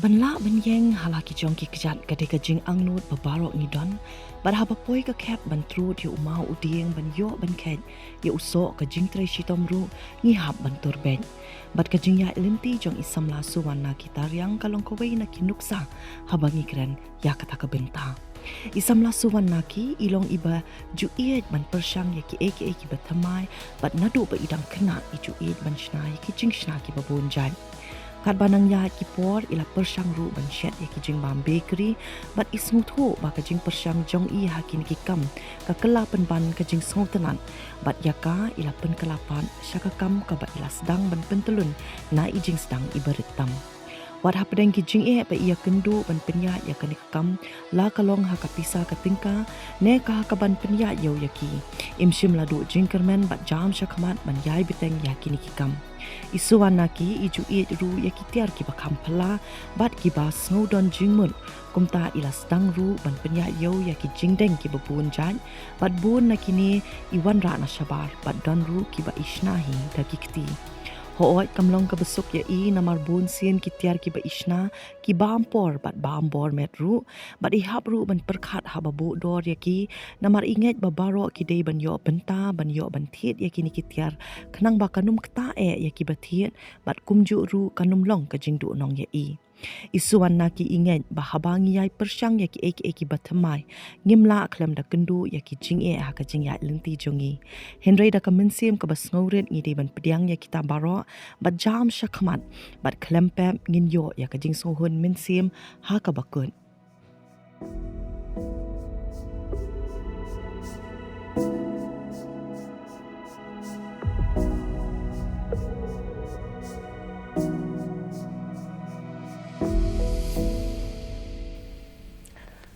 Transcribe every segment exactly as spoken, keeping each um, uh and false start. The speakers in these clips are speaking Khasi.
Ban lah ban ïeng ha la ki jong ki kjat ka dei ka jingangnud ba baroh ngi don. Bad haba poi ka khep ban trud ïa u maw u dieng ban ïoh ban kheit ïa u soh ka jingtrei shitom ruh ngi hap ban tur beit. Bad ka jingïaid lynti jong i samla Suwannaki Tariang ka long kawei na ki nuksa haba ngi kren ïa kata ka bynta. I samla Suwannaki i long iba ju ïeit ban pyrshang ïa kiei kiei kiba thymmai, bad naduh ba i dang khynnah i ju ïeit ban shna ïa ki jingshna kiba bun jait. Katba nang ïaid ki por i la pyrshang ruh ban shet ïa ki jingbam bakery, bad i sngewthuh ba ka jingpyrshang jong i ha kine ki kam ka kylla pynban ka jingsngewtynnat, bad ïa ka i la pynkylla pat sha ka kam kaba i la sdang ban pyntyllun na i jingsdang iba rit tam. Wat hapdeng ki jingeh ba i ïakynduh ban pynïaid ïa kane ka kam, la ka long ha ka pisa ka tyngka ne ka ha ka ban pynïaid ïew ïa ki, im shym la duh jingkyrmen bad jam shakhmat ban ïai bteng ïa kine ki kam. I Suwannaki i ju ïeit ruh ïa ki tiar kiba kham phylla bad kiba sngewdon jingmut. Kumta i la sdang ruh ban pynïaid ïew ïa ki jingdeng kiba bun jait, bad bun na kine i wanrah na shabar, bad don ruh kiba i shna hi da ki kti. Hooid, kam long kaba suk ïa i namar bun sien ki tiar kiba i shna ki bam por bad bam bor met ruh, bad i hap ruh ban pyrkhat haba buh dor ïa ki, namar i ngeit ba baroh ki dei ban ïoh bynta ban ïoh ban thied ïa kine ki tiar, khnang ba kan ym ktah eh ïa kiba thied, bad kumjuh ruh kan ym long ka jingduhnong ïa i. I Suwannaki i ngeit ba haba ngi ïai pyrshang ïa kiei kiei kiba thymmai, ngim lah khlem da kynduh ïa ki jingeh ha ka jingïaid lynti jong ngi. Hynrei da ka mynsiem kaba sngewrit ngi dei ban pdiang ïa kita baroh, bad jam shakhmat, bad khlem pep ngin ïoh ïa ka jingsngewhun mynsiem ha kaba kut.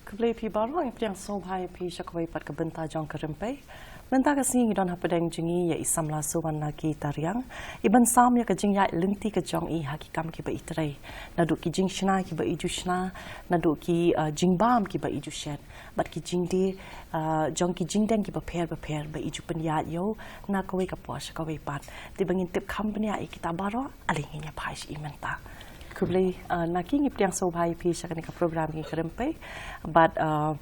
Khublei phi baroh, ngi pdiang sngewbha ïa phi sha kawei pat ka bynta jong ka Rympei. Mynta ka sngi ngi don hapdeng jong ngi ïa i samla Suwannaki Tariang, iban sam ïa ka jingïaid lynti ka jong i ha ki kam kiba i trei. Naduh ki jingshna kiba i ju shna, naduh ki, uh, jingbam kiba i ju shet, bad ki jingdie, uh, jong ki jingdeng kiba pher bapher ba i ju pynïaid ïew na kawei ka por sha kawei pat. Te ba ngin tip kham bniah ïa kita baroh, ale ngin ïa phai sha i mynta. Khublei, uh, Naki, ngi pdiang sngewbha ïa phi sha kane ka program Ngi Ka Rympei. Bad, uh,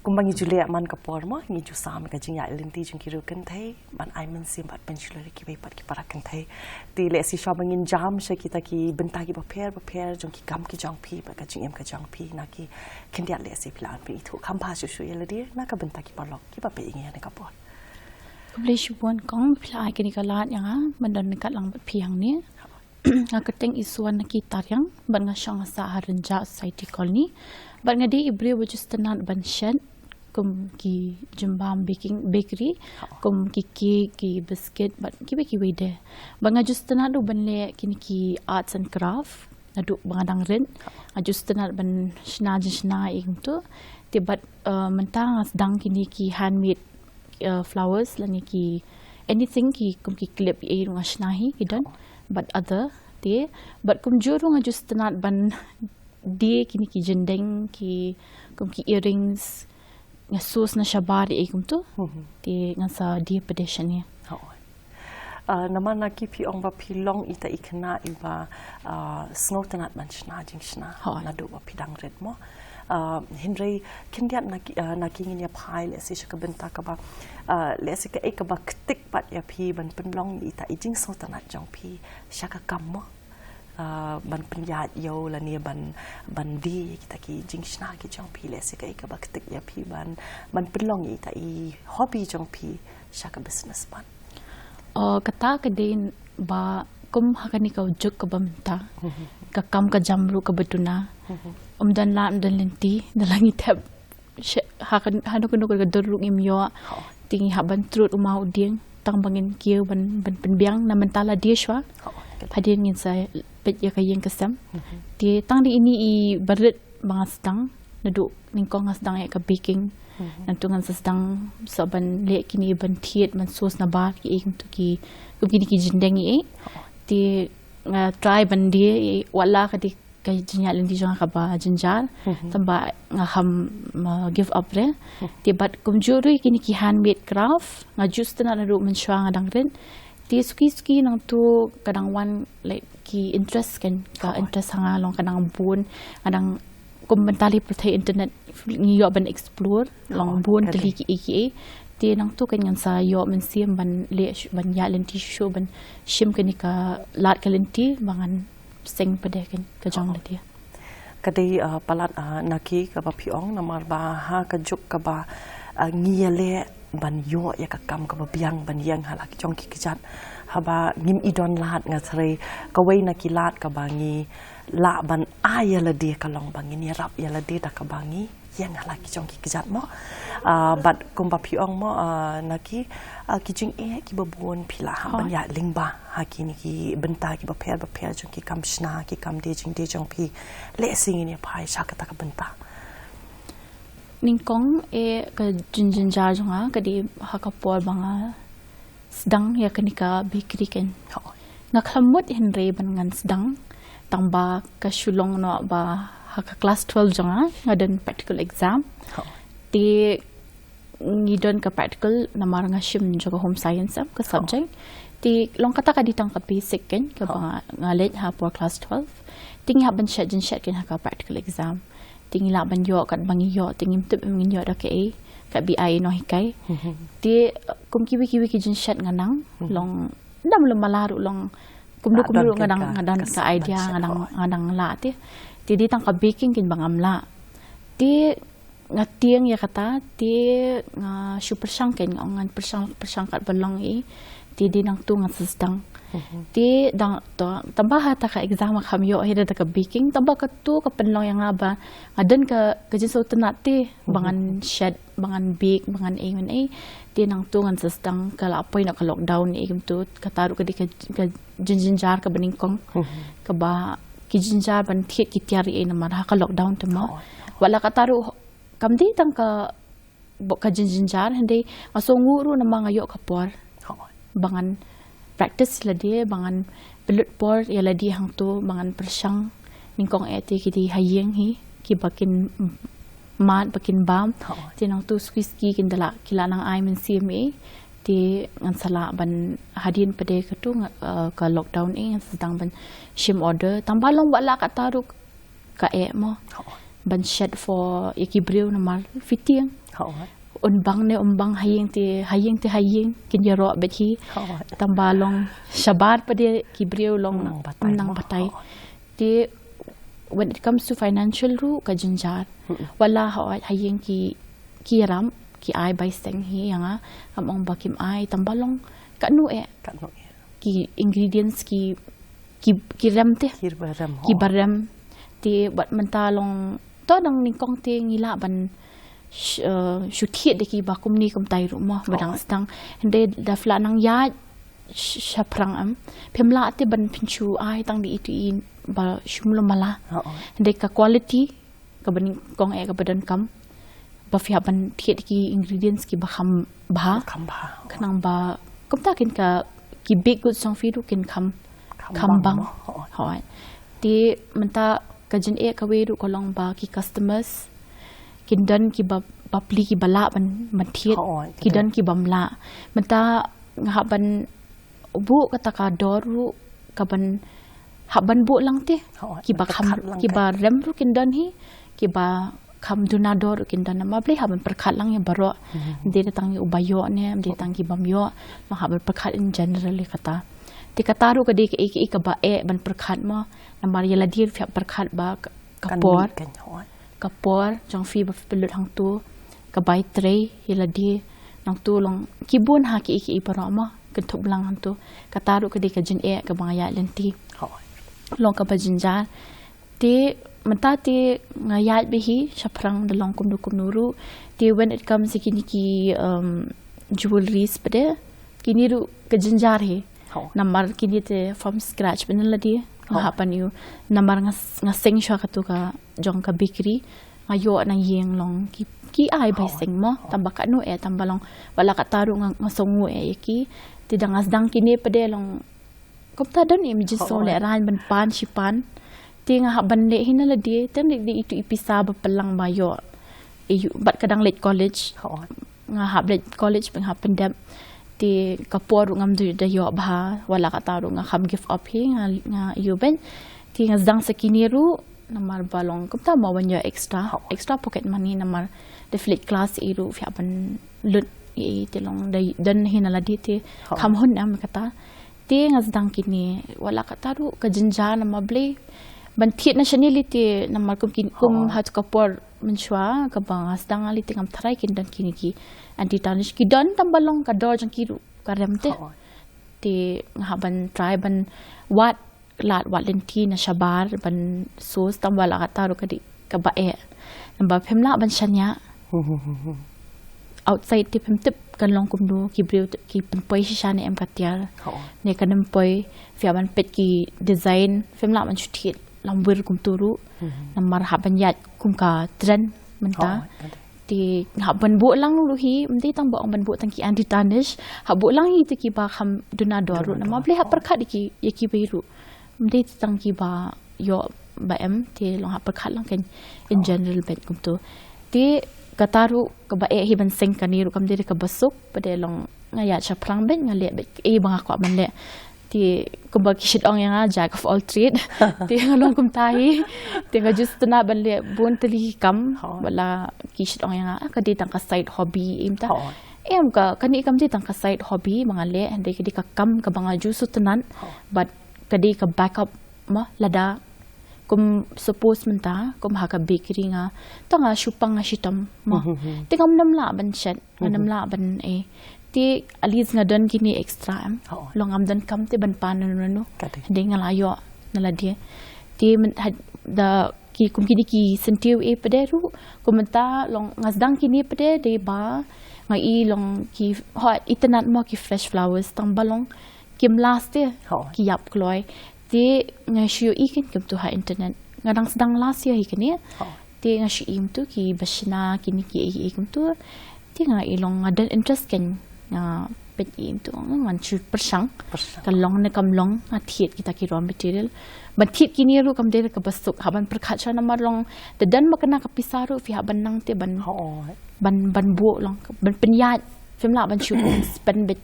kumba ngi ju leh man ka por mo, ngi ju sam ka jingïaid lynti jong ki riew kynthei ban ai mynsiem bad pynshlur ïa kiwei pat ki para kynthei. Te lehse shuwa ba ngin jam sha kita ki bynta kiba pher bapher jong ki kam ki jong phi bad ka jingim ka jong phi, Naki, khyndiat lehse phi lah ban pynithuh kham bha shuh shuh ïa lade na ka bynta ki paralok kiba peit ïa ngi ha kane ka por. Khublei shibun kong, phi la ai kane ka lad ïa nga ban don ryngkat lang bad phi hangne. Nga kyrteng i Suwannaki Tariang, bad nga shong nga sah ha Rynjah Society Colony. Bad nga dei i briew ba ju sngewtynnat ban shet kum ki jingbam baking, bakery, kum ki cake, ki biscuit, bad kiwei kiwei de. Bad nga ju sngewtynnat ruh ban leh kine ki arts and craft naduh ba nga dang rit. Nga ju sngewtynnat ban shna jingshna ïa kumto. Te bad, uh, mynta nga sdang kine ki handmade, uh, flowers lane ki anything ki kum ki clip ïa ruh nga shna hi ki don. Bad other te, bad kumjuh ruh nga ju sngewtynnat ban die kine ki jingdeng ki kum ki earrings, nga source na shabar ïa kumto. Te ngan sa die pat de shane. Uh, namar Naki phi ong ba phi long ita i khynnah iba, uh, sngewtynnat ban shna jingshna naduh ba phi dang rit mo. Uh, hynrei khyndiat Naki, uh, Naki ngin ïa phai lehse sha ka bynta kaba, uh, lehse kaei kaba ktik pat ïa phi ban pynlong ita i jingsngewtynnat jong phi sha ka kam mo. Uh, ban pynïaid ïew lane ban, ban die ïa kita ki jingshna ki jong phi, lehse kaei kaba ktik ïa phi ban, ban pynlong ïa ita i hobby jong phi sha ka business pat. Uh, kata ka dei ba kum ha kane ka juk kaba mynta, ka kam ka jam ruh kaba duna. Ym don lad ym don lynti, da la ngi thep sha, ha kan, hano kano ka dur ruh ngim ïoh. Te ngi hap ban trud u maw u dieng tang ba ngin kiew ban, ban pynbiang, na mynta la die shuwa. Hadien ngin sa peit ïa ka ïing ka sem. Te tang dei ine i barit ba nga sdang, naduh nyngkong nga sdang ïa ka baking. Nangta ngan sa sdang sa ban leh kine ban thied, ban source na bar kiei kumto ki, kum kine ki jingdeng ïa. Te nga try ban die, wat la ka dei ka jingïaid lynti jong nga kaba jynjar, tangba nga ham, uh, give up re. Te bad kumjuh ruh kine ki handmade craft, nga ju sngewtynnat naduh mynshuwa nga dang rit. Te suki suki nangtu ka dang wan, like, ki interest kan, ka interest ha nga long ka dang bun, ka dang kum ban tali pyrthei internet ngi ïoh ban explore long bun tali ki ei ki ei. Te nangtu kan ngan sa ïoh mynsiem ban leh shu, ban ïaid lynti shu shu ban shim kane ka lad ka lynti ba ngan seng pat de kan ka jong lynti. Ka dei, ah, palat, ah, na ki kaba phi ong namar ba ha ka juk kaba, ah, ngi ïaleh ban ïoh ïa ka kam kaba biang ban ïeng ha la ki jong ki kjat. Haba ngim i don lad nga srei kawei na ki lad kaba ngi lah ban ai ïa lade ka long ba ngin ïarap ïa lade da kaba ngi ïeng ha la ki jong ki kjat mo. Ah, bad kumba phi ong mo, ah, na ki, ah, ki jingeh kiba bun phi la hap ban ïaid lyngba ha kine ki bynta kiba pher ba pher jong ki kam shna ki kam die jingdie jong phi. Lehse ngin ïa phai sha kata ka bynta. Nyngkong eh ka jingjynjar jong nga ka dei ha ka por ba nga sdang ïa kane ka bakery kan. Nga khlem mut hynrei ban ngan sdang tang ba ka shu long noh ba ha ka class twelve jong nga nga don practical exam. Te ngi don ka practical namar nga shim jong ka home science em ka subject. Te long kata ka dei tang ka basic kan kaba nga leh ha por class twelve. Te ngi hap ban shet jingshet kan ha ka practical exam. Te ngi lah ban ïoh kat ba ngi ïoh te ngim tip em ngin ïoh da kaei kat ba ai nonghikai. Te kum kiwei kiwei ki jingshet nga nang long dam lum mala ruh long kumno kumno ruh nga dang, nga dang ka idea nga dang, nga dang lah te. Te dei tang ka baking kan ba ngam lah. Te nga tieng ïa kata te nga shu pyrshang kan nga ong ngan pyrshang pyrshang kat ba long i. Te dei nangtu ngan sa sdang. Te dang to tang ba ha ta ka exam nga kham ïoh hi da ka baking tang ba katu ka pynlong ïa nga ba nga don ka, ka jingsngewtynnat te ba ngan shet ba ngan bake ba ngan ei ngan ei. Te nangtu ngan sa sdang ka la poi na ka lockdown ei kumtu kata ruh ka dei ka, ka jingjynjar kaba nyngkong. Kaba ki jynjar ban thied ki tiar ei namar ha ka lockdown te mo. Wat la kata ruh kam dei tang ka ka jingjynjar hynrei nga sngew ruh namar nga ïoh ka por ba ngan practice lade ba ngan pynlut por ïa lade hangtu ba ngan pyrshang. Nyngkong eh te ki dei ha ïing hi kiba kin mad ba kin bam. Te nangtu suki suki kin da lah ki lah nang ai mynsiem ei. Te ngan sa lah ban hadien pat de katu nga, eh, ka lockdown ei ngan sa sdang ban shim order tang ba long wat la kata ruh ka eh mo. Ban shet for ïa ki briew namar fitting. Un bang ne um bang ha ïing te ha ïing te ha ïing kin ïaroh bad hi. Tang ba long shabar pat de ki briew long nang batai. Te when it comes to financial ruh ka jynjar. Wat la ha ïing ki, ki ïaram ki ai bai seng hi ïa nga. Ngam ong ba kim ai tang ba long katno eh ki ingredients ki, ki, ki rem te. Ki ba rem. Te wat mynta long to dang nyngkong te ngi lah ban shu thied da kiba kumne kumtai ruh mo ba dang sdang. Hynrei da phi lah nang ïaid shaphrang em phim lah te ban phin shu ai tang da itu i ba shum lum mala. Hynrei ka quality kaba nyngkong eh kaba donkam ba phi hap ban thied ki ingredients kiba kham bha. Khnang ba kumta kin ka ki baked goods jong phi ruh kin kham kham bang. Hooid. Te mynta ka jingeh kawei ruh ka long ba ki customers kin don kiba bapli kiba lah ban thied ki don kibym lah. Mynta nga hap ban buh kata ka dor ruh kaban hap ban buh lang te kiba kham kiba rem ruh kin don hi kiba kham duna dor ruh kin don ma blei hap ban pyrkhat lang ïa baroh. Ym dei tang ïa uba ïoh ne ym dei tang kibym ïoh. Ma hap ban pyrkhat in general ïa kata. Te kata ruh ka dei kaei kaei kaba eh ban pyrkhat mo namar ïa lade ruh phi hap pyrkhat ba ka por ka por jong phi ba phi pynlut hangtu ka bai trei ïa lade nangtu long ki bun ha kiei kiei baroh mo kynthup lang hangtu. Kata ruh ka dei ka jingeh kaba nga ïaid lynti long kaba jynjar. Te mynta te nga ïaid beit hi shaphrang da long kumno kumno ruh. Te when it comes to kine ki, um, jewelries pat de kine ruh ka jynjar hi. Namar kine te from scratch ban lade nga hap ban ïoh namar nga, nga seng shuwa katu ka jong ka bakery. Nga ïoh na ïing long ki, ki ai bai seng mo tang ba katno eh tang ba long wat la kata ruh nga, nga sngew eh ïa ki. Te da nga sdang kine pat de long kumta don em jingsngew lehraiñ ban pan shi pan. Te nga hap ban leh hi na lade te ym dei itu i pisa ba pynlang ba ïoh. Bad ka dang leit college. Nga hap leit college ba nga hap pyndep. Te ka por ruh ngam ju da ïoh bha, wat la katta ruh nga kham give up hi, nga, nga ïoh beit. Te nga sdang sa kine ruh, namar ba long kumta mo ban ïoh extra, extra pocket money, namar da phi leit klas i ruh phi hap ban lut i, te long da don hi na lade te kham hun em kata. Te nga sdang kine, wat la katta ruh ka jynjar namar balei ban thied na shane lei te, namar kum kin, kum ha ka por mynshuwa kaba nga sdang lei te ngam tharai kin don kine ki anti tarnish, ki don tang ba long ka dor jong ki ruh ka rem te. Te nga hap ban try ban wad lad wad lynti na shabar ban source, tang ba la katta ruh ka dei kaba eh. Namar phim lah ban shaniah outside te phim tip kan long kumno, ki briew te ki pynpoi shisha ne em ka tiar, ne kan ym poi. Phi hap ban peit ki design, phim lah ban shu thied lamwir kumtu ruh. Namar hap ban ïaid kum ka trend mynta. Te hap ban buh lang ruh hi, ym dei tang ba ong ban buh tang ki anti tarnish, hap buh lang hi te kiba kham duna dor ruh, namar balei hap pyrkhat ïa ki, ïa kiwei ruh. Ym dei tang kiba ïoh ba em, te long hap pyrkhat lang kan in general beit kumtu. Te kata ruh kaba eh hi ban seng kane ruh kam dei kaba suk, pat de long nga ïaid shaphrang beit, nga leh beit ei ba nga kwah ban leh. Te kumba ki shit ong ïa nga jack of all trade. Te nga long kumta hi. Te nga ju sngewtynnat ban leh bun tylli ki kam, wat la ki shit ong ïa nga, ah, ka dei tang ka side hobby, em ta. Em ka, kane kam dei tang ka side hobby ba nga leh, hynrei ka dei ka kam kaba nga ju sngewtynnat. But ka dei ka backup mo, lada kum suppose mynta kum ha ka bakery nga, to nga shu pang nga shitom mo. Te ngam, ngam lah ban shet, ngam lah ban, eh. Te at least nga don kine extra em. Long ngam don kam te ban pan nanu nanu. Hynrei nga la ïoh na lade. Te myn-, ha, da ki kum kine ki syntiew eh pat de ruh, kum mynta long nga sdang kine pat de, dei ba nga i long ki, ho, itynnat mo ki fresh flowers, tang ba long kim last te, ki ïap kloi. Te nga shu ïohi kein kumtu ha internet. Nga dang sdang last year hi kane. Te nga shu i kumtu kiba shna kine ki ei ei kumtu. Te nga i long nga don interest kein, nga peit i kumtu, ngan shu pyrshang. Ka long ne kam long, nga thied kita ki raw material. Ban thied kine ruh kam dei kaba suk, hap ban pyrkhat shuwa namar long te don ma kane ka pisa ruh phi hap ban nang te ban, ban, ban buh long, ban pynïaid. Phim lah ban shu spend beit.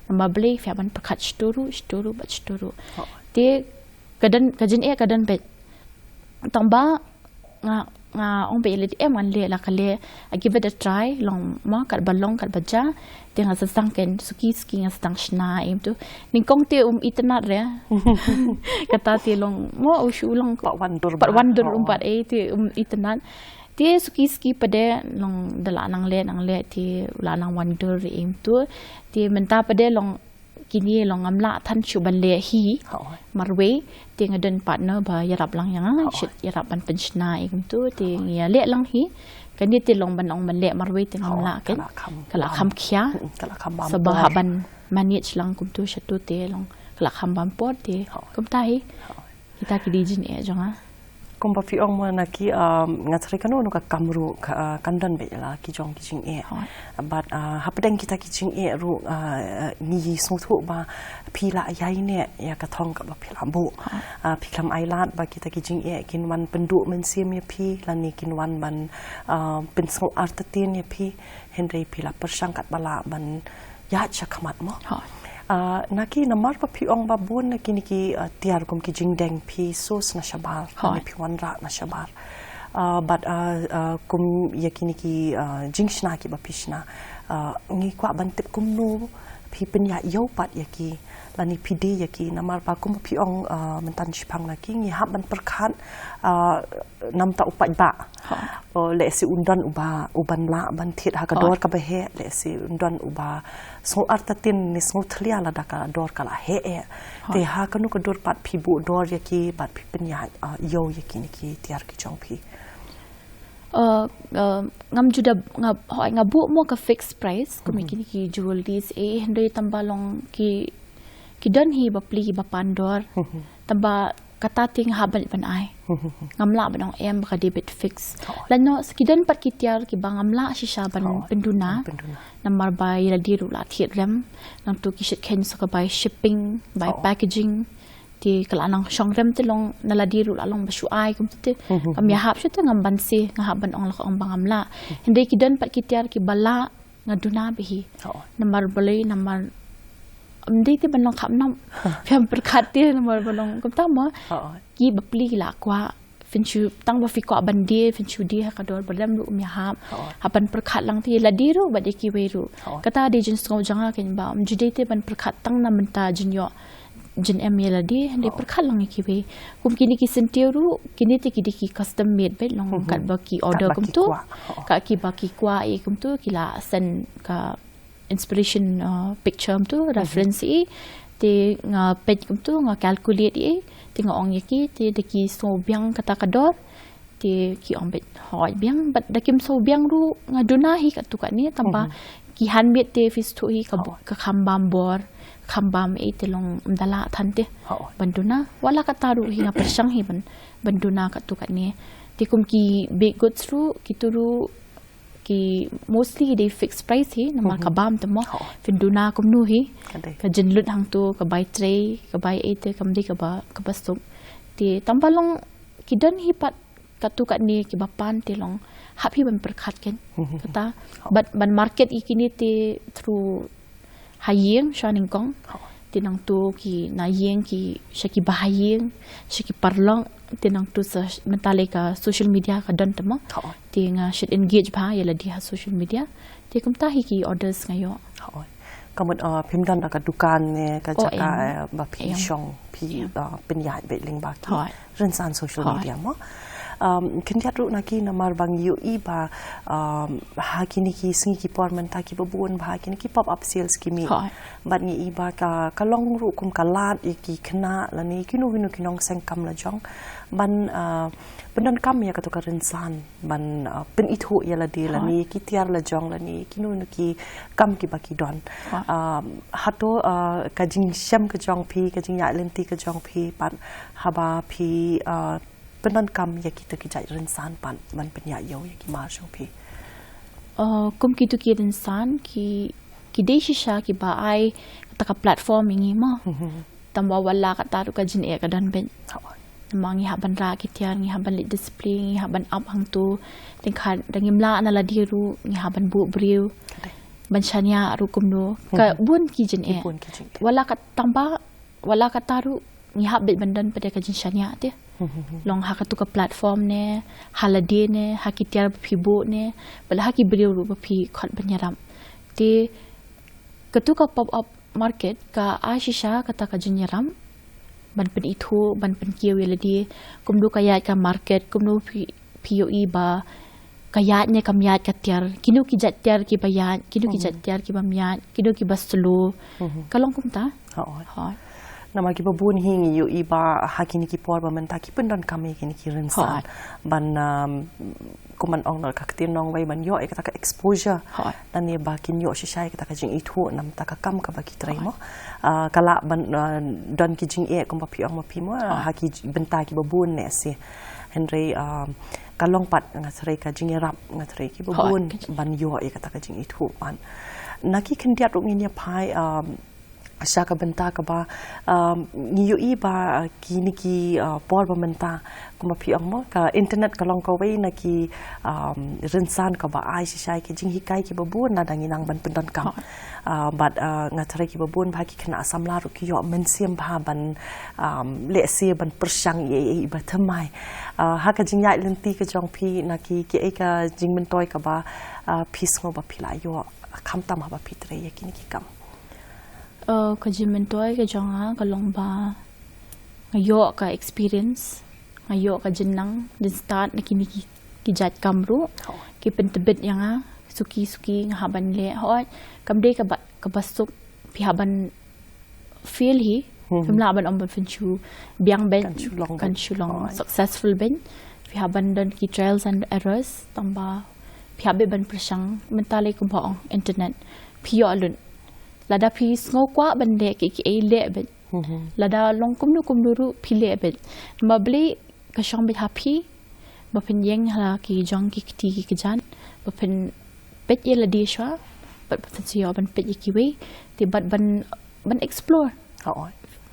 Namar balei phi hap ban pyrkhat shatu ruh, shatu ruh, bad shatu ruh. Te ka don, ka jingeh ka don beit. Tang ba nga, nga ong beit ïa lade em ngan leh la ka leh, I give it a try, long mo, katba long katba jia. Te nga sdang kein suki suki nga sdang shna em tu. Nyngkong te um itynnat re. Kata te long mo u shu long pat wan dur, pat wan dur um pat, eh, te um itynnat. Te suki suki pat de long da la nang leh nang leh te la nang wan dur em tu. Te mynta pat de long kine long ngam lah than shuh ban leh hi marwei, te nga don partner ba ïarap lang ïa nga, shu ïarap ban pynshna em tu, te ngi ïa leh lang hi. Kane te long ban ong ban leh marwei te ngam lah kein. Ka la kham khia. Sa ba hap ban manage lang kumtu shatu te long ka la kham bam por te kumta hi. Kita ki dei jingeh jong nga. Kumba phi ong mo Naki, um, nga tharai kano kano ka kam ruh ka, uh, kan don beit la ki jong ki jingeh. But, uh, hapdeng kita ki jingeh ruh, uh, ngi sngewthuh ba phi la ïai neh ïa ka thong kaba phi la buh. Uh, phi khlem ai lad ba kita ki jingeh kin wan pynduh mynsiem ïa phi lane kin wan ban, uh, pynsngew artatien ïa phi. Hynrei phi la pyrshang katba lah ban ïaid sha khmat mo. Ah, Naki, namar ba phi ong ba bun na kine ki, ah, tiar kum ki jingdeng phi source na shabar, ne phi wanrah na shabar. Ah, bad, ah, ah, kum ïa kine ki, ah, jingshna kiba phi shna, ah, ngi kwah ban tip kumno phi pynïaid ïew pat ïa ki lane phi die ïa ki, namar ba kumba phi ong, ah, mynta shiphang Naki, ngi hap ban pyrkhat, ah, namta u paidbah. Lehse un don uba, uban lah ban thied ha ka dor kaba heh, lehse un don uba sngew artatien ne sngew thlia lada ka dor ka la heh eh. Te ha kano ka dur pat phi buh dor ïa ki bad phi pynïaid, ah, ïew ïa kine ki tiar ki jong phi? Uh, uh, ngam ju da, nga, hooid nga buh mo ka fixed price kum ïa kine ki jewelries eh, hynrei tang ba long ki, ki don hi bapli kiba pan dor. Tang ba kata te nga hap ban leit ban ai. Ngam lah ban ong em ba ka dei beit fix. Lano ki don pat ki tiar kiba ngam lah shisha ban pynduna. Namar ba ïa lade ruh la thied rem. Nangtu ki shit kheiñ sa ka bai shipping, bai packaging. Te ka la nang shong rem te long na lade ruh la long ba shu ai kumta te. Kam ïahap shuh te ngam banse, nga hap ban ong la ka ong ba ngam lah. Hynrei ki don pat ki tiar kiba lah nga duna beit hi. Namar balei, namar ym dei te ban long khapnop. Phi hap pyrkhat te namar ba long kumta mo. Ki bapli ki la kwah, pynshai tang ba phi kwah ban die, pynshai die ha ka dor ba lem ruh ym ïahap. Hap ban pyrkhat lang te ïa lade ruh bad ïa kiwei ruh. Kata dei jingsngew jong nga kein ba ym ju dei te ban pyrkhat tang na bynta jingïoh jingem ïa lade, hynrei pyrkhat lang ïa kiwei. Kum kine ki syntiew ruh, kine te ki dei ki custom made beit, long kat ba ki order kumtu. Kat kiba ki kwah ïa kumtu ki la send ka inspiration, uh, picture kumtu, reference ïa, te nga peit kumtu, nga calculate ïa, te nga ong ïa ki, te da ki sngew biang kata ka dor, te ki ong beit hooid biang, bad da kim sngew biang ruh nga duna hi katto katne, tangba ki handmade te phi sngewthuh hi ka, ka kham bam bor, kham bam ei te long ym da lah than te ban duna. Wat la katta ruh hi nga pyrshang hi ban, ban duna katto katne. Te kum ki baked goods ruh, kito ruh ki mostly dei fixed price hi, namar ka bam te mo. Phin duna kumno hi. Ka jinglut hangto, ka bai trei, ka bai ei te kam dei kaba, kaba suk. Te tangba long ki don hi pat katto katne kiba pan te long hap hi ban pyrkhat kein. Kata, ban, ban market ïa kine te through ha ïing sha nyngkong. Te nangto ki na ïing ki sha kiba ha ïing, sha ki paralok, te nangto sa mynta lei ka social media ka don te mo. Te nga shait engage bha ïa lade ha social media. Te kumta hi ki orders nga ïoh. Ka mut, uh, phim don da ka dukan ne ka jaka, eh, ba phi shong phi, uh, pynïaid beit lyngba ki rynsan social media mo. Um, khyndiat ruh na ki namar ba ngi ïohi ba, um, ha kine ki sngi ki por mynta kiba bun ba ha kine ki pop up sales ki mih. Bad ngi ïohi ba ka, ka long ruh kum ka lad ïa ki khynnah lane kino kino ki nongseng kam la jong ban, uh, pyndonkam ïa kato ka rynsan ban, uh, pynithuh ïa lade lane ki tiar la jong lane kino kino ki kam kiba ki don. Um, hato, uh, ka jingshem ka jong phi, ka jingïaid lynti ka jong phi pat haba phi, uh, pyndonkam ïa kito ki jait rynsan pat ban pynïaid ïew ïa ki mar jong phi? Uh, kum kito ki rynsan ki, ki dei shisha kiba ai kata ka platform ïa ngi mo. Tangba wat la katta ruh ka jingeh ka don beit. Namar ngi hap ban rah ki tiar, ngi hap ban leit display, ngi hap ban ap hangto. Tang ka da ngim lah na lade ruh ngi hap ban buh briew ban shaniah ruh kumno. Ka bun ki jingeh. Wat la kat, tangba wat la katta ruh ngi hap beit ban don pat ïa ka jingshaniah te. Long ha kato ka platform ne, ha lade ne, ha ki tiar ba phi buh ne, bad ha ki briew ruh ba phi khot ban ïarap. Te kato ka pop up market ka ai shisha kata ka jingïarap ban pynithuh, ban pynkiew ïa lade kumno ka ïaid ka market, kumno phi, phi ïohi ba ka ïaid ne kam ïaid ka tiar, kino ki jait tiar kiba ïaid, kino ki jait tiar kiba ym ïaid, kino kiba slow. Ka long kumta. Namar kiba bun hi ngi ïohi ba ha kine ki por ba mynta ki pyndonkam ïa kine ki rynsan ban, um, kum ban ong da ka ktien nongwei ban ïoh ïa kata ka exposure. Lane ba kin ïoh shisha ïa kata ka jingithuh namar kata ka kam kaba ki trei mo. Uh, ka lah ban, uh, don ki jingeh kumba phi ong ma phi mo, uh, ha ki bynta kiba bun ne se. Hynrei, um, ka long pat nga threi ka jingïarap, nga threi kiba bun ban ïoh ïa kata ka jingithuh pat. Na ki khyndiat ruh ngin ïa phai, um, sha ka bynta kaba, um, ngi ïohi ba, uh, kine ki, uh, por ba mynta kumba phi ong mo, ka internet ka long kawei na ki, um, rynsan kaba ai shisha ïa ki jinghikai kiba bun lada ngi nang ban pyndonkam. Uh, bad, uh, nga threi kiba bun ba ki khynnah samla ruh ki ïoh mynsiem ba ban, um, lehse ban pyrshang ïa, ïa, ïa ba thymmai. Uh, ha ka jingïaid lynti ka jong phi na ki, kiei ka jingmyntoi kaba, uh, phi sngew ba phi la ïoh khamtam haba phi trei ïa kine ki kam? Uh, ka jingmyntoi ka jong nga ka long ba nga ïoh ka experience, nga ïoh ka jingnang, jingstad na kine ki, ki jait kam ruh. Ki pyntbit ïa nga suki suki, nga hap ban leh. Hooid, kam dei kaba, kaba suk, phi hap ban fail hi. Phim lah ban ong ba phin shu biang beit, kan shu long successful beit. Phi hap ban don ki trials and errors, tangba phi hap beit ban pyrshang. Mynta lei kumba ong internet, phi ïoh lut. Lada phi sngew kwah ban leh kiei kiei, leh beit. Lada long kumno kumno ruh phi leh beit. Namar balei ka shong beit ha phi ba phin ïeng ha la ki jong ki kti ki kjat, ba phin peit ïa lade shuwa, bad ba phin sa ïoh ban peit ïa kiwei, te bad ban, ban explore.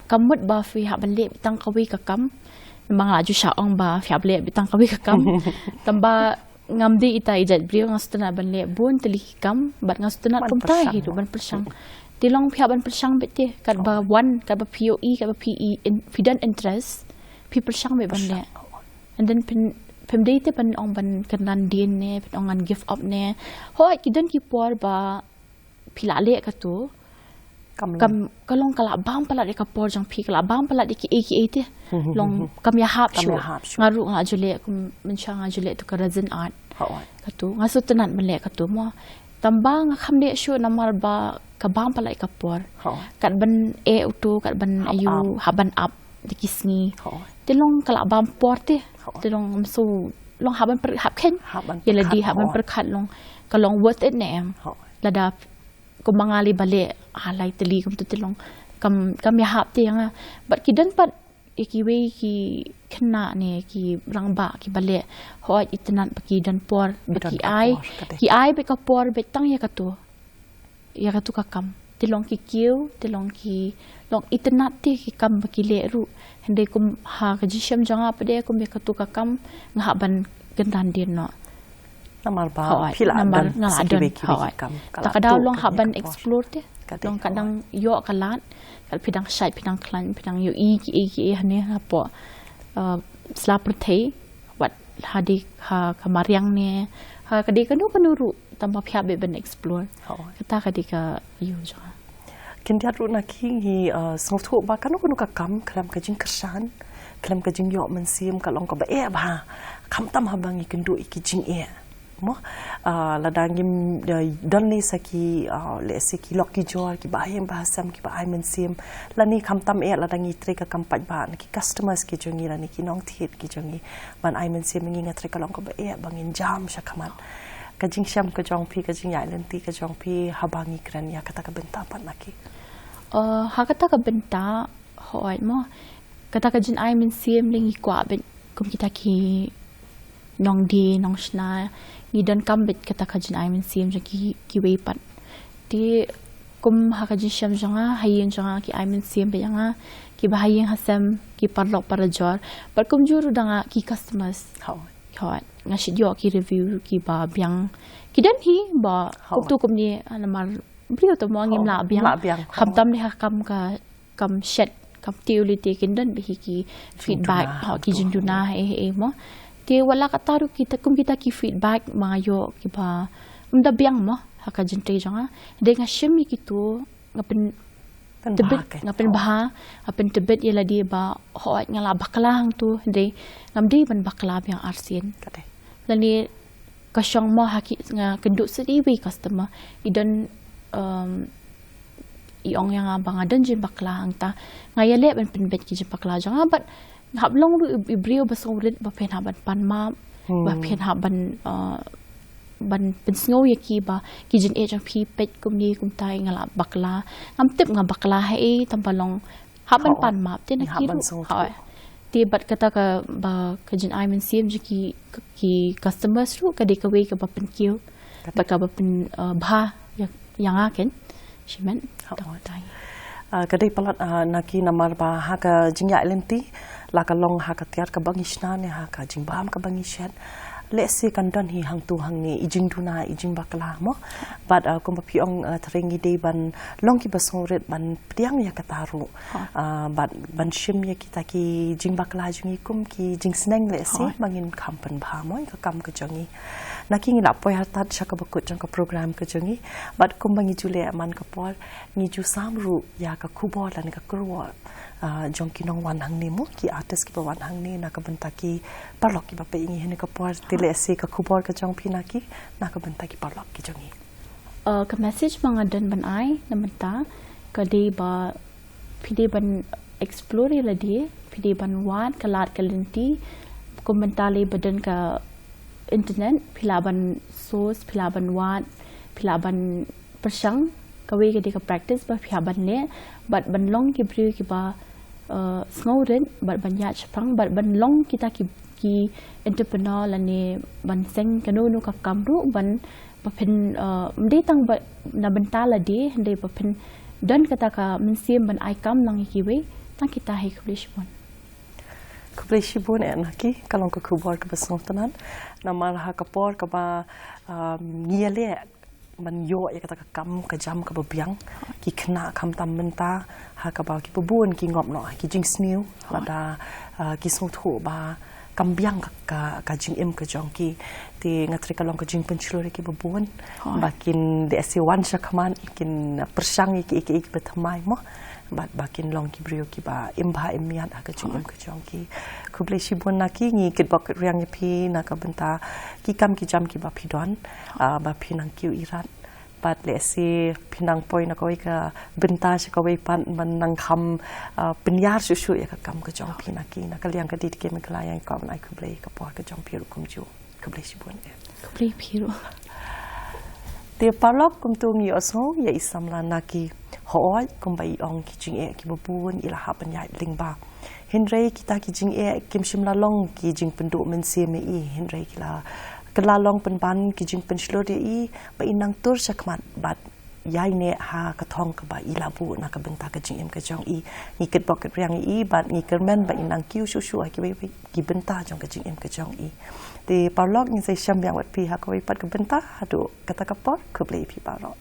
Kam mut ba phi hap ban leh beit tang kawei ka kam. Namar nga la ju shah ong ba phi hap leh beit tang kawei ka kam. Tangba Ngam dei ita i jait briew, nga sngewtynnat ban leh bun tylli ki kam, bad nga sngewtynnat kumta hi ruh ban pyrshang. Te long phi hap ban pyrshang beit te, katba wan, katba phi ïohi, katba phi i, in, phi don interest, phi pyrshang beit ban leh. And then phin, phim dei te ban ong ban kynran dien ne, ban ong ngan give up ne. Hooid, ki don ki por ba phi lah leh katu. Kam long. Kam, ka long ka lah bam palat ïa ka por jong phi, ka lah bam palat ïa kiei kiei te. Long kam ïahap shuh. Nga ruh nga ju leh, kum mynshuwa nga ju leh tu ka resin art. Katu, nga sngewtynnat ban leh katu mo. Tangba nga kham leh shuh namar ba ka bam palat ïa ka por. Kat ban eh utu, kat ban aiu, hap ban ap da ki sngi. Te long ka lah bam por te. Te long ngam shu, long hap ban pyrkhat, hap khein ïa lade, hap ban pyrkhat long ka long worth it ne em. Lada kumba nga leh ba leh, ah, lai tylli kumtu te long kam, kam ïahap te ïa nga. Bad ki don pat ïa kiwei ki khynnah ne ki rangbah kiba leh, hooid, itynnat ba ki don por, ba ki ai, ki ai beit ka por beit tang ïa katu, ïa katu ka kam. Te long ki kiew, te long ki, long itynnat te ki kam ba ki leh ruh. Hynrei kum ha ka jingshem jong nga pat de, kum ïa katu ka kam nga hap ban kynran dien noh. Namar ba phi lah don sa kiwei kiwei ki kam. Ta ka daw long hap ban explore te. Long ka dang ïoh ka lad, kat phi dang shait, phi dang khlaiñ, phi dang ïohi kiei kiei hangne hapoh, uh, sla pyrthei, wat ha dei ha ka mariang ne, ha ka dei kano kano ruh, tangba phi hap beit ban explore. Kata ka dei ka ïoh jong nga. Khyndiat ruh na ki ngi, uh, sngewthuh ba kano kano ka kam khlem ka jingkyrshan, khlem ka jingïoh mynsiem ka long kaba eh bha. Khamtam haba ngi kynduh ïa ki jingeh. Mo, uh, lada ngim, uh, don lei sa ki, uh, lehse ki lok ki jor kiba ha ïing ba ha sem kiba ai mynsiem. Lane khamtam eh lada ngi trei ka kam paidbah na ki customers ki jong ngi lane ki nongthied ki jong ngi ban ai mynsiem, ngi nga trei ka long kaba eh ba ngin jam sha khmat. Ka jingshem ka jong phi, ka jingïaid lynti ka jong phi haba ngi kren ïa kata ka bynta pat na ki. Uh, ha kata ka bynta, hooid mo. Kata ka jingai mynsiem lei ngi kwah beit kum kita ki nongdie nongshna, ngi donkam beit kata ka jingai mynsiem jong ki, kiwei pat. Te kum ha ka jingshem jong nga, ha ïing jong nga ki ai mynsiem beit ïa nga, kiba ha ïing ha sem, ki paralok parajor. Bad kumjuh ruh da nga ki customers. Hooid. Hooid. Nga shait ïoh ki review kiba biang. Ki don hi ba kumtu kumne, ah, namar briew te mo, ngim lah biang. Khamtam lei ha kam ka, kam shet, kam tiew lei te kin don beit hi ki feedback, ha, ki jingduna, eh, eh, mo. Te wat la katta ruh kita, kum kita ki feedback ma nga ïoh kiba ym da biang mo ha ka jingtrei jong nga. Dei nga shim ïa kitu, nga pyntbit, nga pynbha, nga pyntbit ïa lade ba hooid nga la bakla hangtu, hynrei ngam dei ban bakla biang arsien. Lane ka shong mo ha ki, nga kynduh sa iwei customer, i don, um, i ong ïa nga ba nga don jingbakla, hangta nga ïaleh ban pynbeit ki jingbakla jong nga, bad nga hap long ruh i, i briew ba sngewrit ba phin hap ban pan map, ba phin hap ban, uh, ban pynsngew ïa ki ba ki jingeh jong phi peit kumne kumta, nga la bakla. Ngam tip nga bakla ha ei, tangba long hap ban pan map te na ki ruh. Te bad kata kaba ka jingai mynsiem jong ki, ki customers ruh ka dei kawei kaba pynkiew bad kaba pyn, uh, bha ïa, ïa nga ken. Shimet. Ah, ka dei palat, ah, na ki namar ba ha ka jingïaid lynti, la ka long ha ka tiar kaba ngi shna ne ha ka jingbam kaba ngi shet, lehse kan don hi hangtu hangne i jingduna, i jingbakla mo. Bad, ah, kumba phi ong, ah, trai ngi dei ban long kiba sngewrit ban pdiang ïa kata ruh. Ah, bad ban shim ïa kita ki jingbakla jong ngi kum ki jingsneng lehse ba ngin kham pynbha mo ïa ka kam ka jong ngi. Na ki ngi la poi artat sha kaba kut jong ka program ka jong ngi. Bad kumba ngi ju leh man ka por, ngi ju sam ruh ïa ka khubor lane ka khubor, ah, jong ki nongwan hangne mo, ki artist kiba wan hangne na ka bynta ki paralok kiba peit ïa ngi hangne ka por. Te lehse ka khubor ka jong phi na ki, na ka bynta ki paralok ki jong ngi. Ah, ka message ba nga don ban ai na mynta ka dei ba phi dei ban explore ïa lade, phi dei ban wad ka lad ka lynti, kum mynta lei ba don ka internet, phi lah ban search, phi lah ban wad, phi lah ban pyrshang, kawei ka dei ka practice ba phi hap ban leh, bad ban long ki briew kiba, uh, sngewrit, bad ban ïaid shaphrang, bad ban long kita ki, ki entrepreneur lane ban seng kano kano ka kam ruh, ban ba phin, uh, ym dei tang ba na bynta lade, hynrei ba phin don kata ka mynsiem ban ai kam lang ïa kiwei, tang kita hi khublei shibun. Khublei shibun eh Naki, ka long ka khubor kaba sngewtynnat. Namar ha ka por kaba, um, ngi ïaleh ban ïoh ïa kata ka kam ka jam kaba biang, ki khynnah khamtam mynta ha kaba kiba bun ki ngop noh ki jingsniew, lada, uh, ki sngewthuh ba kam biang ka, ka, ka jingim ka jong ki. Te nga trei ka long ka jingpynshlur ïa kiba bun, ba kin da esi wan sha khmat kin pyrshang ïa ki, ïa ki, ïa kiba thymmai mo. Bad ba kin long ki briew kiba im bha im miat ha ka jingim ka jong ki. Khublei shibun Naki, ngi kitbok kitrwiang ïa phi na ka bynta ki kam ki jam kiba phi don, ah, ba phi nang kiew irat. Bad lehse phi nang poi na kawei ka bynta sha kawei pat ban nang kham, ah, pynïar shuh shuh ïa ka kam ka jong phi Naki. Na ka liang ka D T K Meghalaya ngi kwah ban ai khublei ka por ka jong phi ruh kumjuh. Khublei shibun eh. Khublei phi ruh. Te paralok, kumta ngi ïohsngew ïa i samla Naki. Hooid, kumba i ong, ki jingeh kiba bun i la hap ban ïaid lyngba. Hynrei kita ki jingeh kim shym la long ki jingpynduh mynsiem ïa i, hynrei ki la, ki la long pynban ki jingpynshlur ïa i ba i nang tur sha khmat bad ïaineh ha ka thong kaba i la buh na ka bynta ka jingim ka jong i. Ngi kitbok kitrwiang ïa i bad ngi kyrmen ba i nang kiew shuh shuh ha kiwei kiwei ki bynta jong ka jingim ka jong i. Te paralok, ngin sa ïashem biang bad phi ha kawei pat ka bynta. Haduh kata ka por, khublei ïa phi baroh.